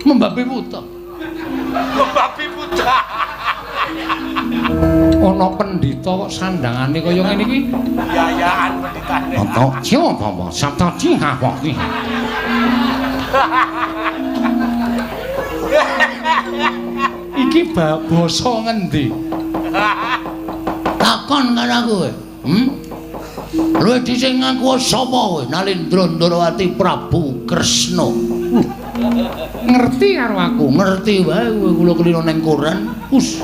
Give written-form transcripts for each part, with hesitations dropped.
Membabi buta. Membabi buta. Ana pendhita kok sandangane kaya ngene iki. Yayaan pendhitane. Ana siapa sabta cihawaki. Iki basa ngendi? Takon karo aku kowe. Luwih dhisik ngaku sapa kowe? Nalindra Ndrawati Prabu Kresna. Ngerti karo aku? Ngerti wae kowe, kula kelino ning koran. Us.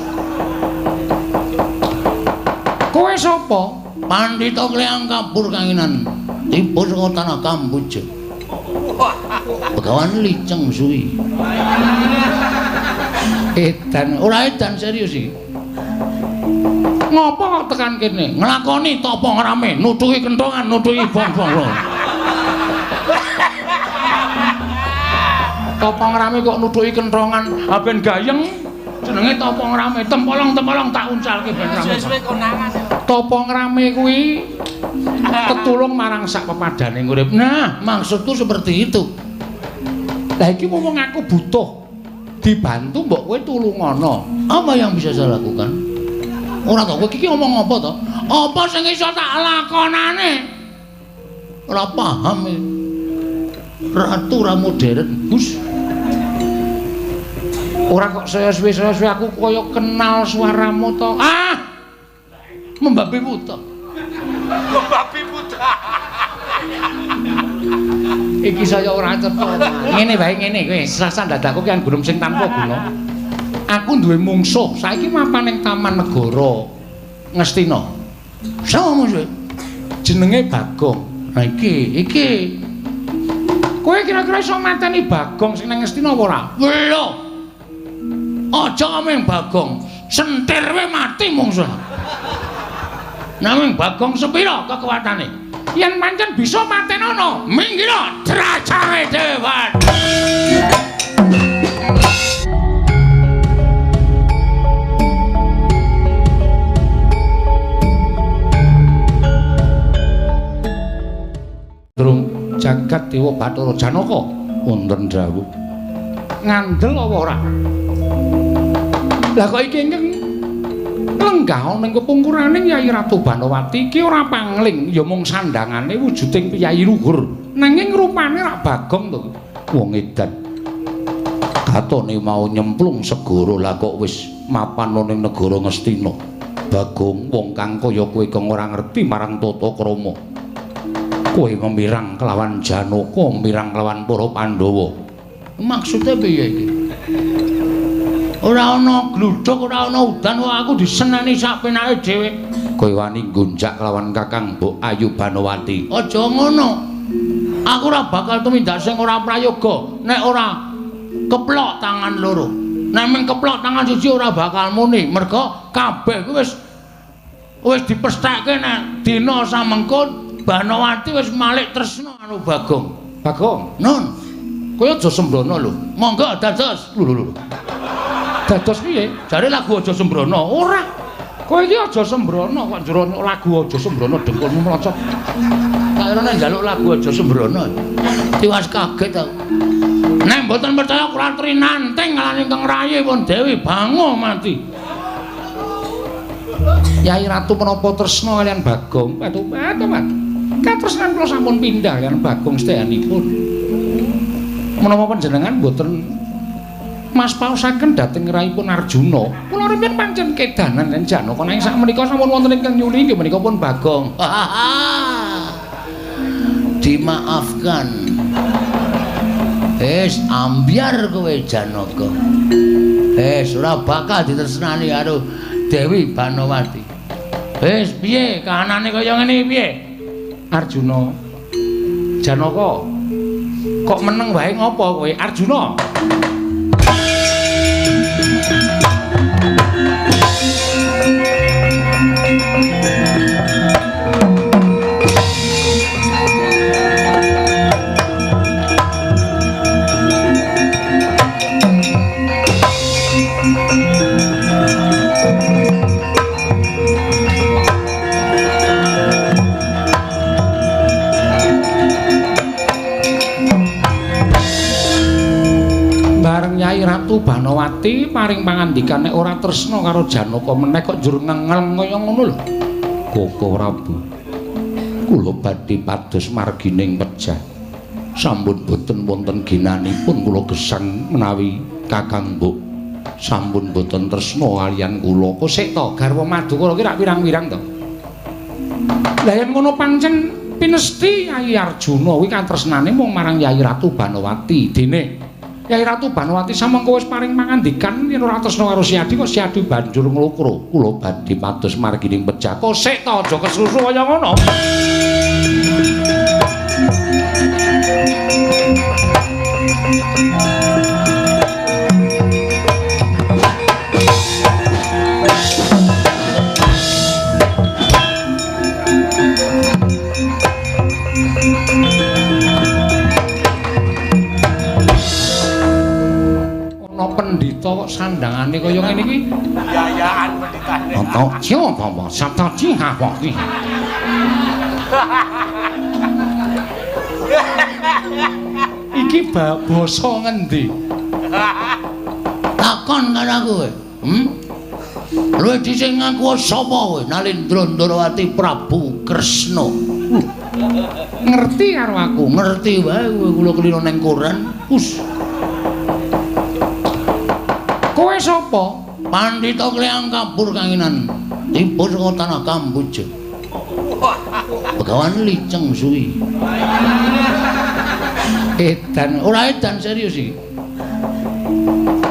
Kowe sapa? Pandhita Kleyang Kabur Kanginan. Tiba saka tanah Kamboja. Begawan Liceng Suwi. Edan, ora edan serius iki. Ngopo kok tekan kene? Nglakoni tapa ngrame, nutuki kentongan, nutuki bong-bong. Tapa ngrame kok nutuki kentongan, ha ben gayeng. Jenenge tapa ngrame, tempolong-tempolong tak uncalke ben rame. Suwe-suwe konangan. Tapa ngrame kuwi tetulung marang sak pepadane urip. Nah, maksudku seperti itu. Lah iki wong aku butuh dibantu mbok kowe tulungono. Apa yang bisa saya lakukan? Ora to, kowe iki ngomong apa to? Apa sing iso tak lakonane? Ora paham iki. Ratu ora modern, Gus. Ora kok saya suwe-suwe aku kaya kenal suaramu to. Ah! Membabi buta. Membabi buta. Iki saya ora cetha. Ngene wae ngene kowe, serasan dadaku ki gunung sing tanpa guna. Aku duwe mungsuh, saiki mapan ning Taman Negara Ngastina. Sapa mungsuhe? Jenenge Bagong. Nah iki, iki. Kowe kira-kira iso mateni Bagong sing nang Ngastina apa ora? Lho. Aja ameng Bagong, sentir wae mati mungsuh. Nanging Bagong sepira kekuatane? Yen pancen bisa matenono, minggiro drajange dewan. Drung jagat Dewa Bathara Janaka wonten dawuh. Ngandel apa ora? Lah kok iki ingkang lenggah ana ing kepungkurane Kyai Ratu Banowati iki ora pangling, ya mung sandangane wujuding piyayi luhur. Nanging rupane rak Bagong to. Wong edan. Katone mau nyemplung segara lah kok wis mapan ana ing negara Ngastina. Bagong wong kang kaya kowe kang ora ngerti marang tata krama. Kowe memirang kelawan Janaka, mirang kelawan para Pandhawa. Maksude piye iki? Ora ana gludhuk, ora ana udan, kok aku diseneni sak penake dhewe. Kowe wani nggonjak kelawan Kakang Mbok Ayu Banowati. Aja ngono. Aku ora bakal tumindak sing ora prayoga nek ora keplok tangan loro. Nek mung keplok tangan siji ora bakal muni, merga kabeh kuwi wis dipestheke nek dina samengko Banowati wis malik tresna karo Bagong. Bagong, nun. Kowe aja sembrono lho. Monggo dados. Lho lho lho. Dados piye? Jare lagu aja sembrono. Ora. Kowe iki aja sembrono kok njero lagu aja sembrono dengkulmu mlocot. Tak kira nek njaluk lagu aja sembrono. Tiwas kaget aku. Nek mboten percaya kula trinanting lan ingkang rayi pun Dewi Bango mati. Yai Ratu menapa tresna kaliyan Bagong? Patu patu patu. Katresnan kula sampun pindah kaliyan Bagong sedayanipun. Menapa panjenengan mboten mas paosaken dhateng raipun Arjuna? Kula rumiyin pancen kedanan lan Janaka nanging sakmenika sampun wonten ingkang nyuli inggih menika pun Bagong. Dimaafkan. Wis ambyar kowe Janaka. Wis ora bakal ditresnani karo Dewi Banowati. Wis piye kahanane kaya ngene piye? Arjuna. Janaka. Kok meneng wae ngopo kowe Arjuna? Bareng Yai Ratu Banowati paring pangandikan nek ora tresna karo Janaka meneh kok njur ngengel kaya ngono lho. Koko Prabu, kula badhe pados margining pejah. Sampun boten wonten ginanipun kula gesang menawi Kakang Mbok sampun boten tresna kaliyan kula. Kok sik to garwa Madukara ki rak wirang-wirang to. Lah yen ngono pancen pinesti Yai Arjuna kuwi katresnane mung marang Yai Ratu Banowati. Dene Yai Ratu Banowati samangka wis paring pangandikan yen ora tresna karo Siadi kok Siadi banjur nglokro. Kula badhe pados margining pejah. Kok sik to aja kesusu kaya ngono. Ana pendhita kok sandangane kaya ngene iki. Yayaan pendhitane. Ana ciwa sabta ciha iki. Iki basa ngendi? Takon karo aku kowe. Luwih dhisik ngaku sapa kowe? Nalindra Ndarawati Prabu Kresna. Ngerti karo aku? Ngerti wae kowe, kula kelino nang koran. Us. Kowe sapa? Pandhita Kleyang Kabur Kanginan. Tiba saka tanah Kamboja. Begawan Liceng Suwi. Edan, ora edan serius iki.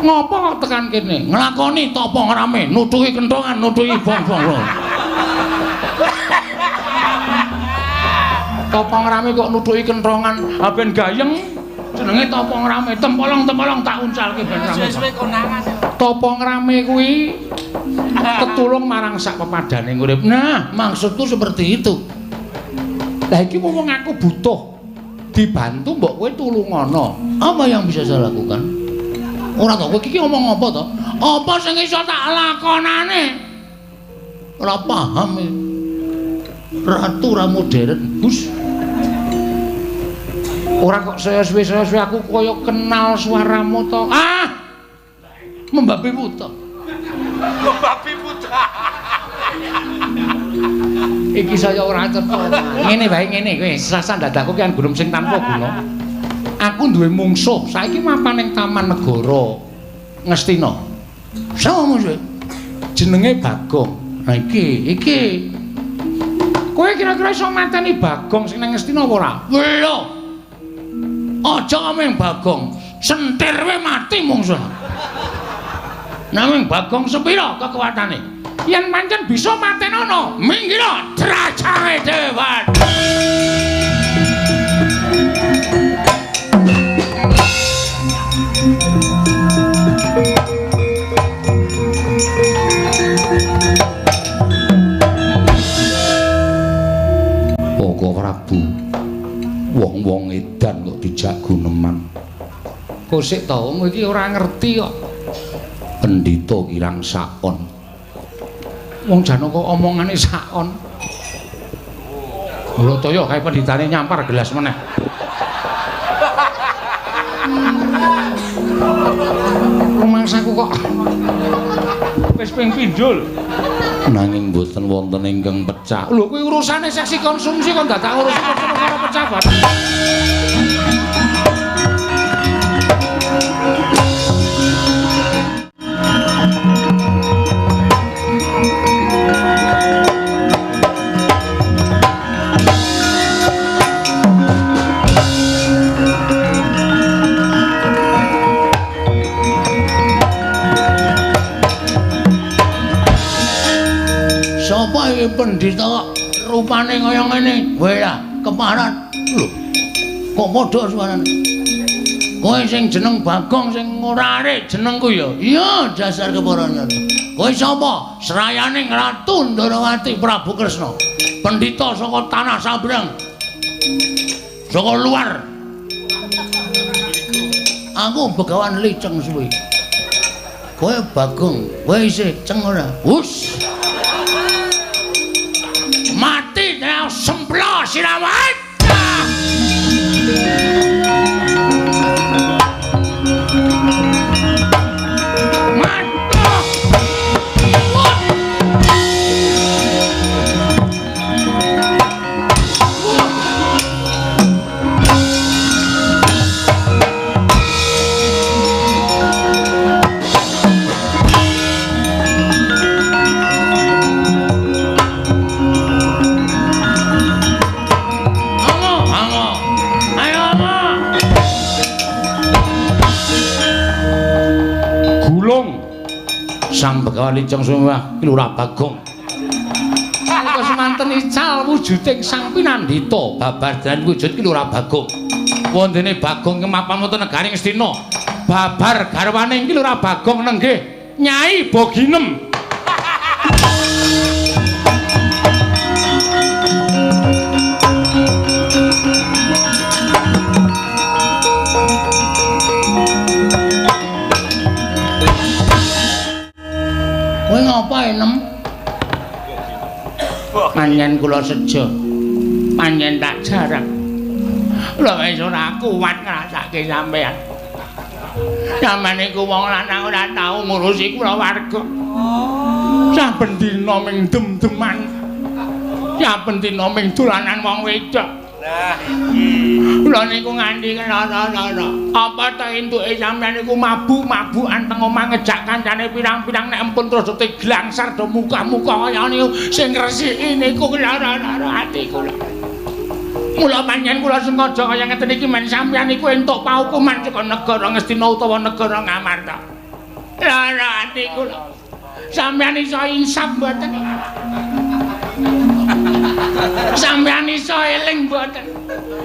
Ngopo kok tekan kene? Nglakoni tapa ngrame, nutuki kentongan, nutuki bong-bong. Tapa ngrame kok nutuki kentongan, ha ben gayeng. Jenenge tapa ngrame, tempolong-tempolong tak uncalke ben rame. Suwe-suwe konangan. Tapa ngrame kuwi tetulung marang sak pepadane urip. Nah, maksudku seperti itu. Lah iki wong aku butuh dibantu mbok kowe tulungono. Apa yang bisa saya lakukan? Ora to, kowe iki ngomong apa to? Apa sing iso tak lakonane? Ora paham iki. Ratu ra modern, Gus. Ora kok saya suwe-suwe aku kaya kenal suaramu to. Ah! Membabi buta. Membabi buta. Iki saya ora cetha. Ngene wae ngene kowe sasan dadaku ki gunung sing tanpa guna. Aku duwe mungsuh, saiki mapan ning Taman Negara Ngastina. Sapa mungsuhe? Jenenge Bagong. Nah iki, iki. Kowe kira-kira iso mateni Bagong sing nang Ngastina apa ora? Lho. Aja ameng Bagong, sentir wae mati mungsuh. Nanging Bagong sepira kekuatane? Yen pancen bisa matenono, minggiro drajange dewan. Koko Prabu, wong-wong edan kok dijak guneman. Kosik to, wong iki ora ngerti kok. Pendhita kirang sakon. Wong Janaka omongane sakon. Lho toyo kae pendhitane nyampar gelas meneh. Rumangsaku kok wis ping pindho lho. Nanging mboten wonten ingkang pecah. Lho kuwi urusane seksi konsumsi kok dadak ngurusi perkara pecah bareng. Sapa iki pendhita kok rupane kaya ngene? Weh keparat. Lho. Kok padha suarane? Kowe sing jeneng Bagong sing ora arek jenengku ya? Iya, dasar keparane. Kowe sapa? Srayaning Ratu Ndarawati Prabu Kresna. Pendhita saka tanah Sabrang. Saka luar. Aku Begawan Liceng Suwi. Kowe Bagong, kowe isih ceng ora? Hus. Mati nek semplo siramat. Sang Begawan Liceng Sumewah Ki Lurah Bagong. Nalika semanten ical wujuding Sang Pinandita babar dan wujud Ki Lurah Bagong. Wontene Bagong kemapan wonten negari Ngastina. Babar garwane Ki Lurah Bagong nenggih Nyai Boginem. Kowe ngapa enem? Panjen kula sejo. Panjen tak jarang. Kula wis ora kuat ngrasake sampean. Sampeyan iku wong lanang ora tau ngurusi kula warga. Saben dina ming dem-deman. Saben dina ming dolanan wong wedok. Nah iki. Kula niku nganti lara-lara. Apa ta entuke sampeyan niku mabuk-mabukan teng omah ngejak kancane pirang-pirang nek empun terus diglangsar do muka-muka kaya niku sing ngresiki niku lara-lara ati kula. Mula panjenengan kula sengaja kaya ngeten iki men sampeyan niku entuk paukuman saka negara Ngastina utawa negara Ngamarta. Lara ati kula. Sampeyan iso insaf mboten? Sampeyan iso eling mboten?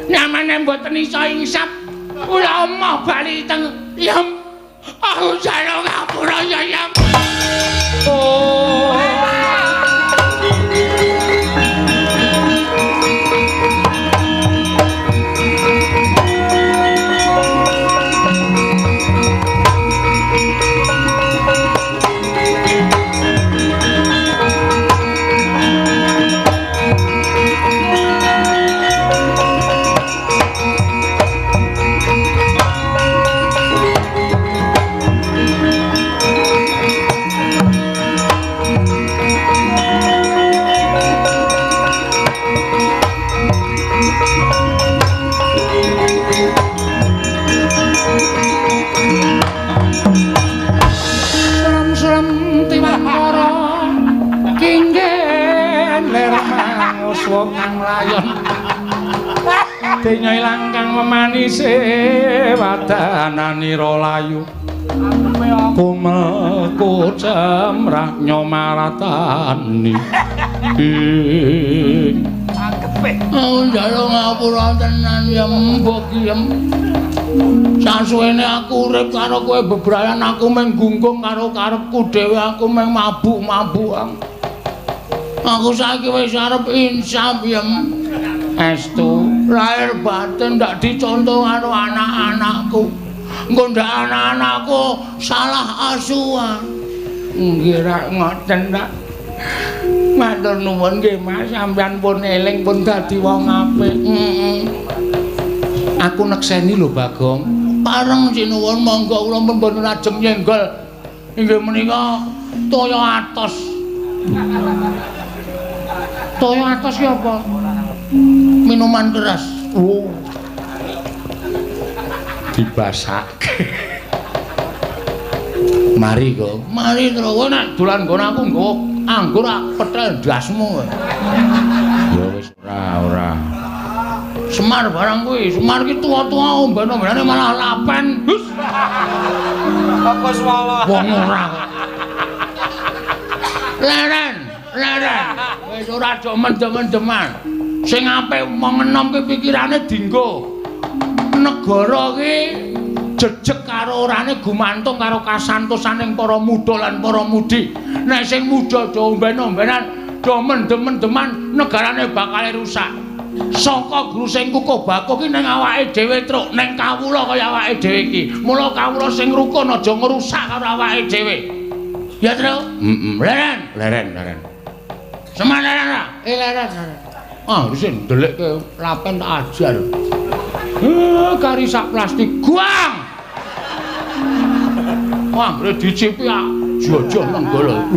Nyamane mboten iso insaf. Kula emoh bali teng Yem. Aku njaluk ngapura ya Yem. Oh. Kang layon denya ilang kang memanise wadananira layu kumel kucemrah nyomaratani ing aku njaluk ngapura tenan ya mbok kiem sasuwene aku urip karo kowe bebrayan aku mung gunggung karo karepku dhewe aku mung mabuk-mabukan. Aku saiki wis arep insaf ya. Estu lahir batin ndak dicontoh karo anak-anakku. Engko ndak anak-anakku salah asuhan. Nggih rak ngoten ta. Matur nuwun nggih Mas, sampeyan pun eling pun dadi wong apik. Heeh. Aku nekseni lho Bagong. Pareng sinuwun monggo kula pun boten ajeng nyenggol. Inggih menika toya atos. Toya atos ki apa? Minuman keras. Oh. Dibasake. Mari kok. Mari terus nek dolan nggon aku nggawa anggur ak petel ndasmu. Ya wis ora. Semar barang kuwi, Semar ki tuwa-tuwa omben-ombenane malah lapen. Hus. Apa swala? Wong ora kok. Leren, leren. Wis ora aja mendem-mendeman. Sing apik wong enom ki pikirane dinggo. Negara ki jejeg karo orane gumantung karo kasantosaning para muda lan para mudi. Nek sing muda do omben-ombenan, do mendem-mendeman, negarane bakal rusak. Saka guru sing kukuh bakuh ki ning awake dhewe truk, ning kawula kaya awake dhewe iki. Mula kawula sing rukun aja ngrusak karo awake dhewe. Ya, Tru? Heeh. Leren, leren, leren. Semar leren ora? Eh, leren, leren. Ah, wis ndelikke lapen tak ajar. Kari sak plastik guang. Wah, anggere dicipi ah, jojoh nenggala.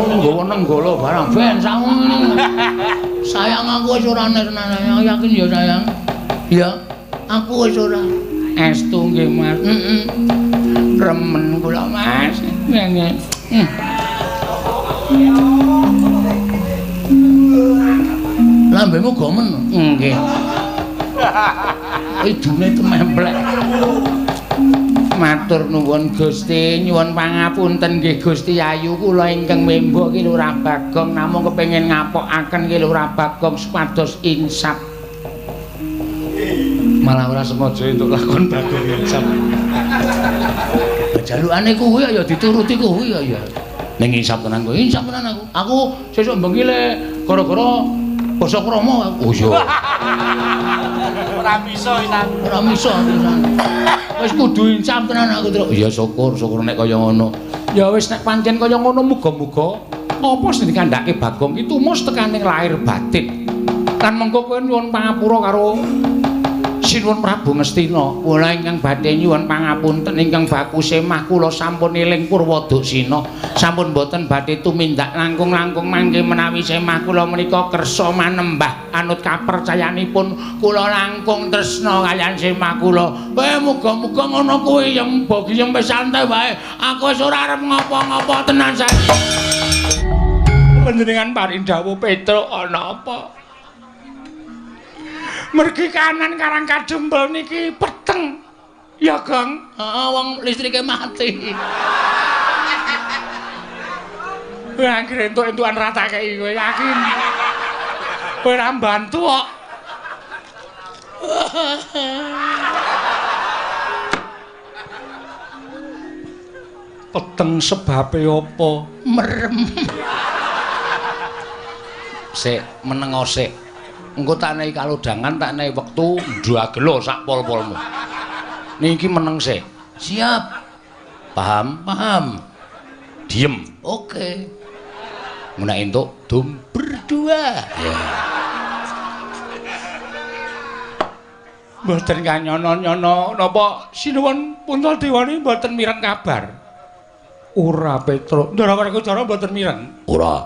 Nggawa nenggala barang ben sak ngene. Sayang aku wis ora tenan, yakin ya sayang. Ya, aku wis ora. Estu nggih, Mas. Heeh. Remen kula, Mas. Ngene. Lambemu gomen. Nggih. Idune tememplek. Matur nuwun Gusti, nyuwun pangapunten nggih Gusti Ayu, kula ingkang membo Ki Lurah Bagong namung kepengin ngapokaken Ki Lurah Bagong supados insap. Malah ora sengaja entuk lakon Bagong insap. Jalukane kuwi ya dituruti kuwi ya. Ning insap tenan kowe, insap tenan aku. Aku sesuk bengi le gara-gara basa krama aku. Oh iya. Ora bisa insap. Ora bisa pisan. Wis kudu insap tenan aku, Truk. Ya syukur, syukur nek kaya ngono. Ya wis nek pancen kaya ngono muga-muga apa sing dikandhake Bagong ki tumus tekaning lahir batin. Lan mengko kowe nyuwun pangapura karo Sinuwun Prabu Ngastina. Kula ingkang badhe nyuwun pangapunten ingkang baku semah kula sampun eling Purwoduksina. Sampun boten badhe tumindak langkung-langkung mangke menawi semah kula menika kersa manembah anut kapercayanipun kula langkung tresna kaliyan semah kula. Kowe muga-muga ngono kuwi yem bagi yem wis santai wae. Aku wis ora arep ngopo-ngopo tenan saiki. Panjenengan paring dawuh Petruk ana apa? Mergi kanan Karang Kadempel niki peteng. Ya, Gong. Heeh, wong listrike mati. Kowe anggere entuk-entukan ra tak kei kowe yakin. Kowe ora mbantu kok. Peteng sebabe apa? Merem. Sik, menengo sik. Engko tak nehi kalodhangan, tak nehi wektu ndagelo sak pol-polmu. Niki meneng sik. Siap. Paham? Paham. Diem. Oke. Nek entuk dum berdua. Ya. Mboten kanyono-nyono napa Sinuwun Puntadewa niki mboten mireng kabar. Ora Petruk. Ndara Werkudara mboten mireng. Ora.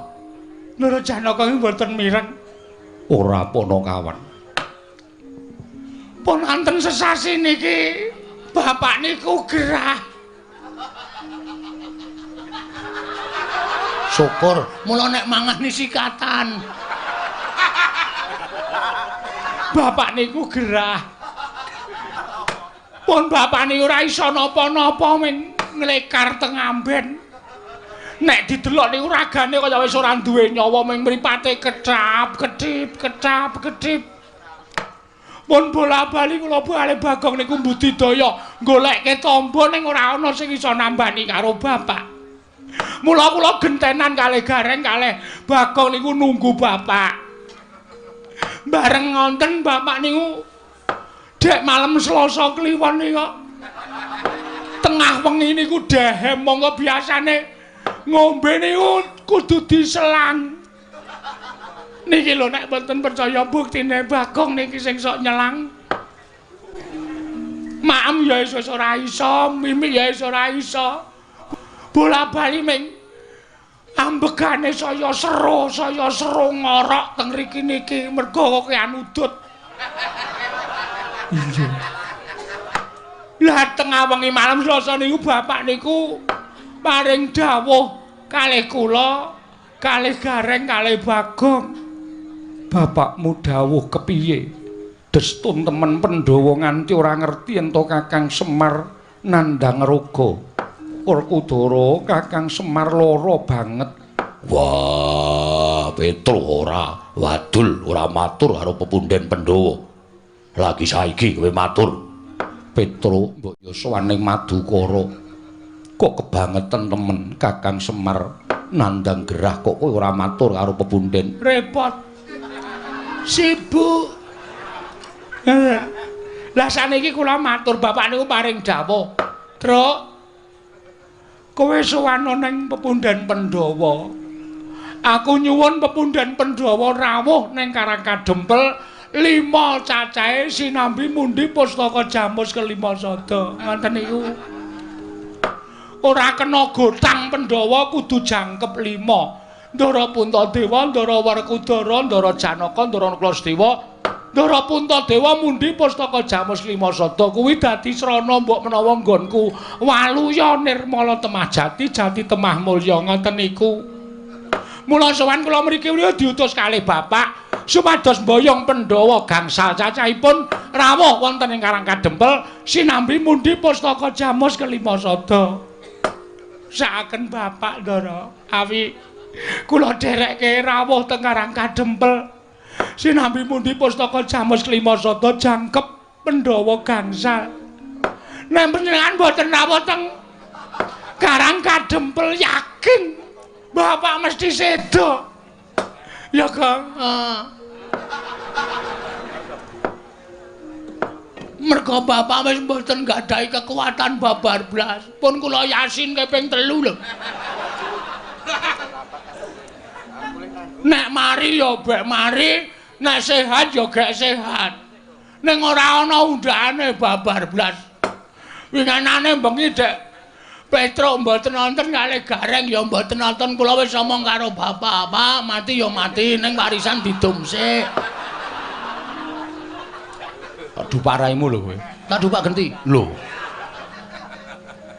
Ndara Janaka iki mboten mireng. Ora Panakawan. Pun wonten sesasi niki bapak niku gerah. Syukur, mula nek mangan sikatan. Bapak niku gerah. Pun bapak niku ora iso napa-napa men nglekar teng amben. Nek didelok niku ragane kaya wis ora duwe nyawa ming mripate kecap kedip kecap kedip. Pun bola-bali kula bali Bagong niku mbudidaya golekke tamba ning ora ana sing iso nambani karo bapak. Mula kula gentenan kalih Gareng kalih Bagong niku nunggu bapak. Bareng ngonten bapak niku dek malem Selasa Kliwon niku tengah wengi niku dehem monggo biasane ngombe niku kudu diselang. Niki lho nek mboten percaya buktine Bagong niki sing sok nyelang. Maem ya wis ora iso, mimik ya wis ora iso. Bola-bali ming ambegane saya seru ngorok teng mriki niki mergo kokean udut. Iya. Lah tengah wengi malam Selasa niku bapak niku paring dawuh kalih kula, kalih Gareng, kalih Bagong. Bapakmu dawuh kepiye? Destun temen Pandhawa nganti ora ngerti ento Kakang Semar nandhang raga. Werkudara Kakang Semar lara banget. Wah, Petruk ora wadul, ora matur karo pepunden Pandhawa. Lagi saiki kowe matur. Petruk mbok ya sowan ning Madukara. Kok kebangetan temen Kakang Semar nandhang gerah kok kowe ora matur karo pepunden. Repot. Sibuk. Lah saniki kula matur bapak niku paring dawuh. Truk, kowe sowan ning pepunden Pandhawa. Aku nyuwun pepunden Pandhawa rawuh ning Karang Kadempel 5 cacahe sinambi mundi pustaka jamus kelima sada. Ngoten niku. Ora kena gotang Pandhawa kudu jangkep 5. Ndara Puntadewa, Ndara Werkudara, Ndara Janaka, Ndara Nakulasadewa, Ndara Puntadewa mundi pustaka jamus lima sada kuwi dadi srana mbok menawa nggonku waluya nirmala temah jati, jati temah mulya ngoten niku. Mula sowan kula mriki diutus kalih bapak supados mboyong Pandhawa gangsal cacahipun rawuh wonten ing Karang Kadempel sinambi mundhi pustaka Jamus kelima sada. Sakaken Bapak Ndara, awi kula dherekke rawuh teng Karang Kadempel sinambi mundhi pustaka Jamus kelima sada jangkep Pandhawa gangsal. Nek panjenengan boten rawuh teng Karang Kadempel yakin Bapak mesti sedo. Ya, Kang. Mergo bapak wis mboten nggadahi kekuatan babar blas. Pun kula yasin ping 3 lho. Nek mari ya bek mari, nek sehat ya gek sehat. Ning ora ana undhane babar blas. Winganane bengi Dek Petruk mboten nonton kalih Gareng ya mboten nonton, kula wis omong karo bapak, Pak, mati ya mati ning warisan didum sik. Aduh paraimu lho kowe. Tak dupak genti. Lho.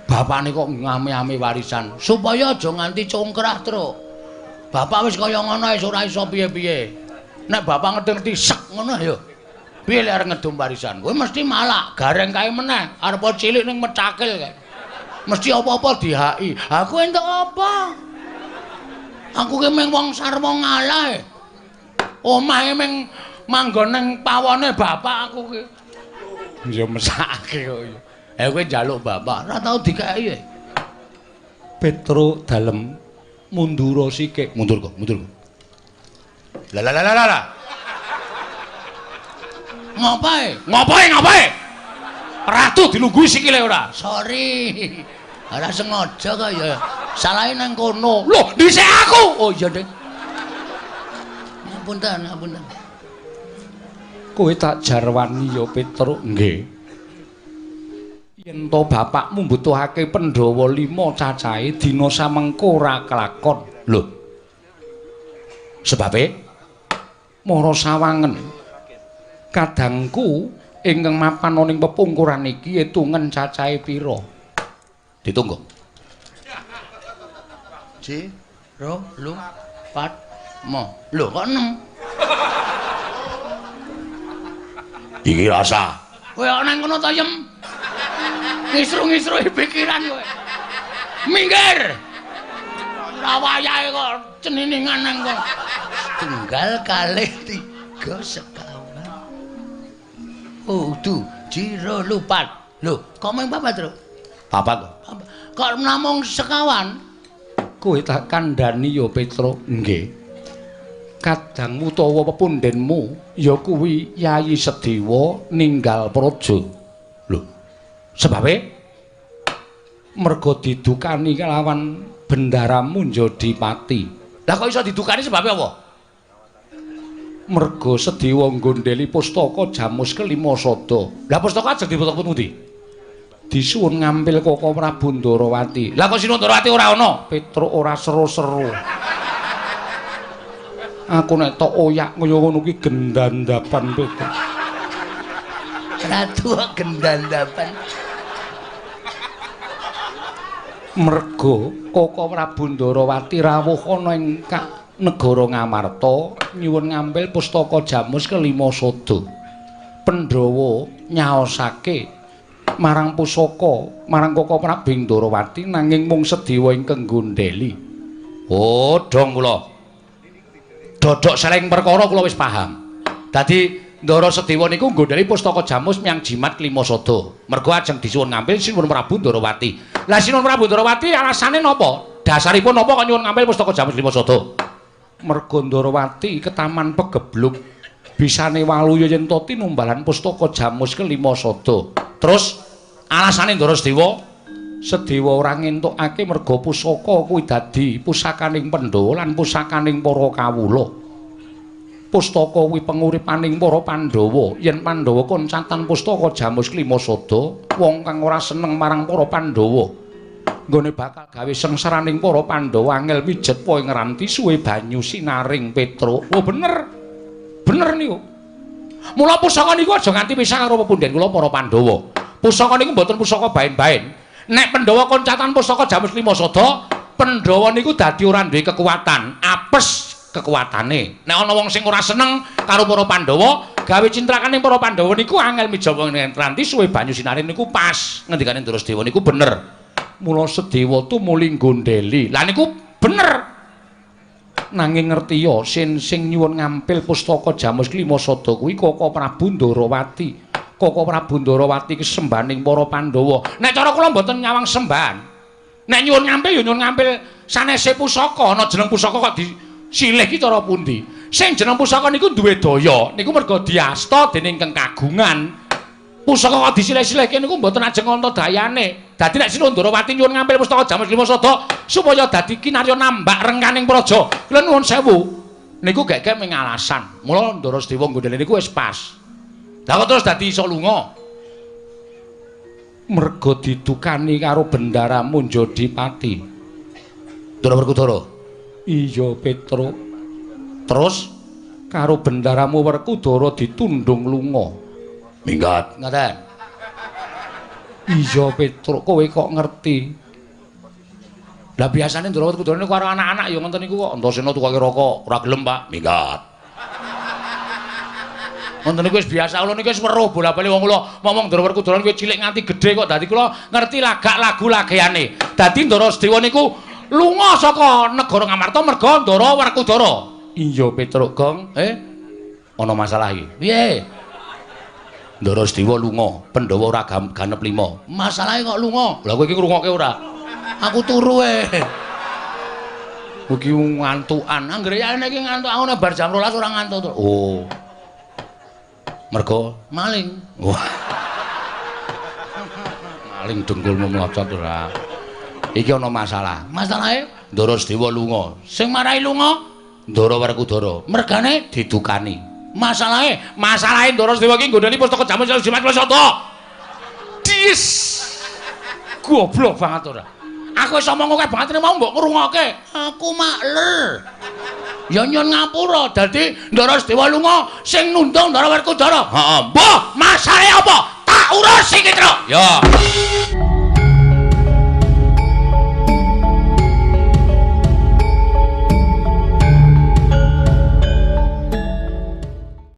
Bapakne kok ngame-ame warisan supaya aja nganti congkrah, Truk. Bapak wis kaya ngono wis ora iso piye-piye. Nek bapak ngerti-ngerti sek ngono ya. Piye lek arep ngedum warisan? Kowe mesti malak, Gareng kae meneh, arep cilik ning mecakil kae. Mesti apa-apa dihaki. Aku entuk apa? Aku ki mung wong sarwa ngalah. Omahe mung manggon ning pawone bapak aku ki. Ya mesakake kok. Eh kowe njaluk bapak, ora tau dikeki. Petruk dalem mundura sikik. Mundur kok, mundur kok. Lah lah lah lah lah. Ngopae? Ngopae, ngopae? Ratu dilungguhi sikile ora? Sorry. Ora sengaja kok ya. Salahe nang kono. Lho, dhisik aku. Oh iya, Dik. Ngapunten, ngapunten. Kowe tak jarwani ya, Petruk. Nggih. Yen to bapakmu mbutuhake Pandhawa 5 cacahe dina samengko ora kelakon. Lho. Sebabe mara sawangen. Kadangku ingkang mapan ning pepungkuran iki etungen cacahe pira? Ditunggu. Ji, ro, lu, pat, mo. Lho kok 6? Iki rasa. Kowe kok nang kono to, Yem? Ngisru-ngisruhi pikiran kowe. Minggir. Ora wayahe kok ceniningan nang kono. Tunggal kalih 3 sekawan. Oh, du, jiro lupat. Lho, kok mung papat, Truk? Papat kok. Kok namung sekawan? Kowe tak kandhani ya, Petruk. Nggih. Kadangmu utawa pepundhenmu ya kuwi Yayi Sedewa ninggal praja. Lho, sebabe mergo didukani kelawan Bendara Munjadipati. Lah kok iso didukani sebabe apa? Mergo Sedewa nggondheli pustaka Jamus kelima sada. Lah pustaka ajeng diputuk pundi? Disuwun ngampil Koko Prabu Ndarawati. Lah kok Sinuwun Ndarawati ora ana? Petruk ora seru-seru. Aku nek tok oyak kaya ngono kuwi gendandapan Petruk. Ratu gendandapan. Mergo Koko Prabu Ndarawati rawuh ana ing negara Ngamarta nyuwun ngambil pustaka Jamus kelima sada. Pandhawa nyaosake marang pusaka marang Koko Prabu Ndarawati nanging mung Sedewa ingkang nggondheli. Oh, dong kula. Dodok seleng perkara kula wis paham. Dadi Ndara Sedewa niku nggondheli pustaka Jamus menyang jimat kelima sada. Mergo ajeng disuwun ngambil Sinuwun Prabu Ndarawati. Lah Sinuwun Prabu Ndarawati alasane napa? Dasaripun napa kok nyuwun ngambil pustaka Jamus kelima sada? Mergo Ndarawati ketaman pegebluk bisane waluya yen to tinumbalan pustaka Jamus kelima sada. Terus alasane Ndara Sedewa, Sedewa ora ngentukake mergo pusaka kuwi dadi pusakaning Pandhawa lan pusakaning para kawula. Pustaka kuwi penguripaning para Pandhawa. Yen Pandhawa koncatan pustaka Jamus kelima sada, wong kang ora seneng marang para Pandhawa nggone bakal gawe sengsaraning para Pandhawa angel mijet po ing ranti suwe banyu sinaring Petruk. Oh bener. Bener niku. Mula pusaka niku aja nganti pisah karo pepundhen kula para Pandhawa. Pusaka niku mboten pusaka baen-baen. Nek Pandhawa koncatan pusaka Jamus lima sada, Pandhawa niku dadi ora duwe kekuatan, apes Kekuatane. Nek ana wong sing ora seneng karo para Pandhawa, gawe cintrakaning para Pandhawa niku angel mijawa ngentranti suwe banyu sinare niku pas. Ngendikane Ndara Sedewa niku bener. Mula Sedewa tumuli nggondheli. Lah niku bener. Nanging ngerti ya sin sing nyuwun ngampil pustaka Jamus Klima Sada kuwi Koko Prabu Ndarawati. Koko Prabu Ndarawati ki sembaning para Pandhawa. Nek cara kula mboten nyawang sembahan. Nek nyuwun ngampil ya nyuwun ngampil sanese pusaka, ana jeneng pusaka kok disilih ki cara pundi? Sing jeneng pusaka niku duwe daya, niku merga diasta dening keng kagungan. Pusaka kok disilih-silihke niku mboten ajeng ana dayane. Dadi nek Sri Ndarawati nyuwun ngampil pustaka Jamus Klima Sada supaya dadi kinarya nambak rengkaning praja. Kula nuwun sewu. Niku gek-gek mung alasan. Mula Ndara Sedewa nggondheli niku wis pas. Lah kok terus dadi iso lunga? Merga didukani karo Bendara Munjadipati. Ndara Werkudara. Iya, Petruk. Terus karo Bendaramu Werkudara ditundung lunga. Minggat. Ngaten. Iya, Petruk, kowe kok ngerti? Lah biasane Ndara Werkudara niku karo anak-anak ya ngoten niku kok. Antasena tukoke rokok, ora gelem, Pak. Minggat. Ngoten niku wis biasa, kula niku wis weruh bola-bali wong kula ngomong Ndara Werkudara niku cilik nganti gedhe kok dadi kula ngerti lagak lagu lageane. Dadi Ndara Sedewa niku lunga saka negara Ngamarta merga Ndara Werkudara. Iya, Petruk Gong. Ana masalah iki. Piye? Ndara Sedewa lunga, Pandhawa ora ganep 5. Masalahe kok lunga? Lah kowe iki ngrungokke ora? Aku turu e. Iki ngantukan. Anggere yane iki ngantuk aku nek bar jam 12 ora ngantuk. Oh. Mergo maling. Wah. Maling dengkulmu mlocot ora. Iki ana masalah. Masalahe Ndara Sedewa lunga. Sing marai lunga Ndara Werkudara. Mergane didukani. Masalahe, masalahe Ndara Sedewa iki nggondheli pustaka Jamus Jimat Sada. Dis. Goblok banget ora. Aku wis omong akeh banget mau mbok ngrungokke. Aku makler. Ya nyun ngapura dadi Ndara Sedewa lunga sing nundung Ndara Werkudara. Heeh. Mbah, masalahe apa? Tak urus iki, Truk. Ya.